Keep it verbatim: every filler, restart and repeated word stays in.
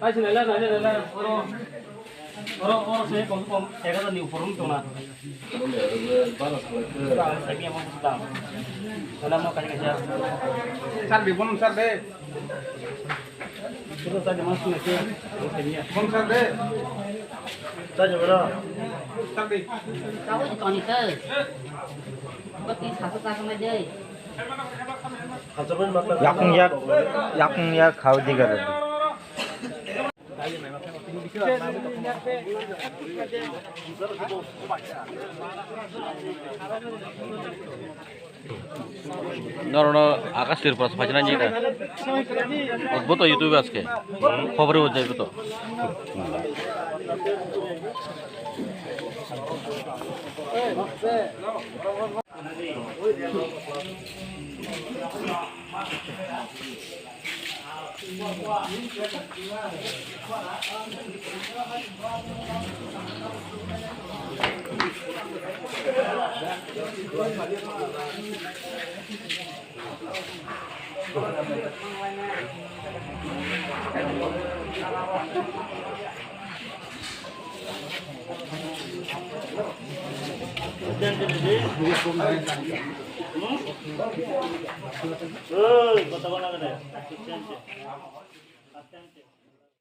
Taisi naila, naila, naila, oro, oro, oro se kom kom ek hajar ni upor wng tongna. Tamo kaisa kaisa. Sir, di, bono sir de. Sir, sir, di, mas na ke. Bono sir de. Sir, di, bro. Sir, di. Kau di koni ke. Bati sasa sasa mai de. Yakung yak, yakung yak khao di gara. Norono Akash Tripura se phaina ni da. Bo to YouTube aske. Khobor bo jaibo to. Oi, kota bana de.